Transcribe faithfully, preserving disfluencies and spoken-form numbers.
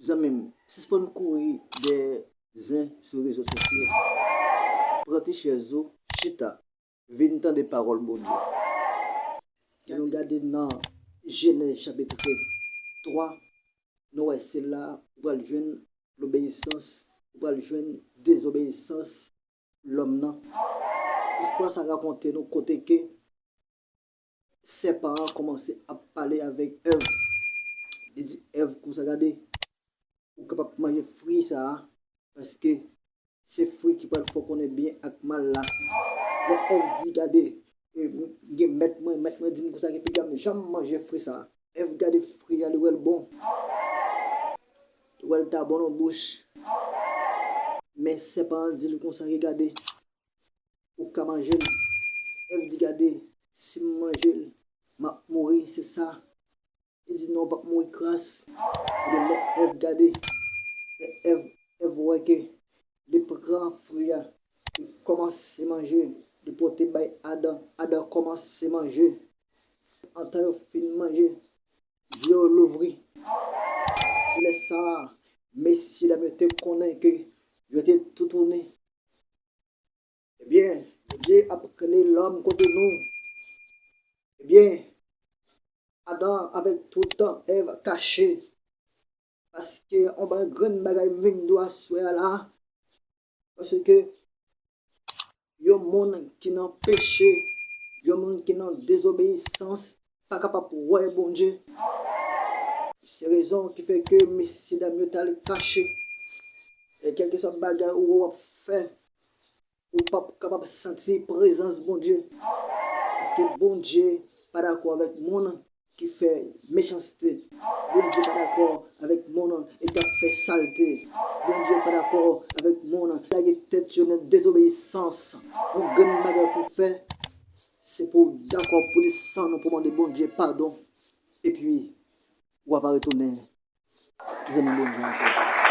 Zanmi m, sispann kouri dèyè zen sou rezo sosyo. Pran ti chèz ou, chita, vin tande pawòl Bondye. Lè nou gade nan Jenèz chapit twa, nou wè se la ou pral jwenn lobeyisans, ou pral jwenn dezobeyisans lòm nan. Istwa sa rakonte nou kote ke sèpan an kòmanse ap pale avèk Èv. Li di Èv konsa, gade, ou kapab manje fwi sa a, paske se fwi ki pral fè w konnen byen ak mal la. Lè Èv di, gade, e, gen mèt mwen, mèt mwen di m konsa ke piga m janm manje fwi sa a. Èv gade fwi a, li wè l bon. Li wè l ta bon nan bouch. Men sèpan an di l konsa ke gade, ou ka manje l. Èv di, gade, si m manje l, m ap mouri, se sa. Li di, non, w p ap mouri kras. Ebyen, lè Èv gade, lè Èv, Èv wè ke li pran fwi a, li kòmanse manje, li pote bay Adan, Adan kòmanse manje. Antan yo fin manje, je yo louvri. Se lè sa a, mesye dam yo te konnen ke yo te toutouni. Ebyen, Bondye ap rele lòm kote nou. Ebyen, Adan avèk tout Èv kache. Paske yon ba-, grenn bagay m vin di w aswè a la. Paske yon moun ki nan peche, yon moun ki nan dezobeyisans, pa kapab wè Bondye. Se rezon ki fè ke mesye dam yo t al kache. E kèlkeswa bagay ou wè w ap fè, ou p ap kapab santi prezans Bondye. Paske Bondye pa dakò avèk moun ki fè mechanste. Bondye pa dakò avèk moun ki ap fè salte. Bondye pa dakò avèk moun ki lage tèt yo nan dezobeyisans. Yon grenn bagay pou w fè, se pou w dakò pou desann ou pou mande Bondye padon. Epi, w ava retounen zanmi Bondye ankò.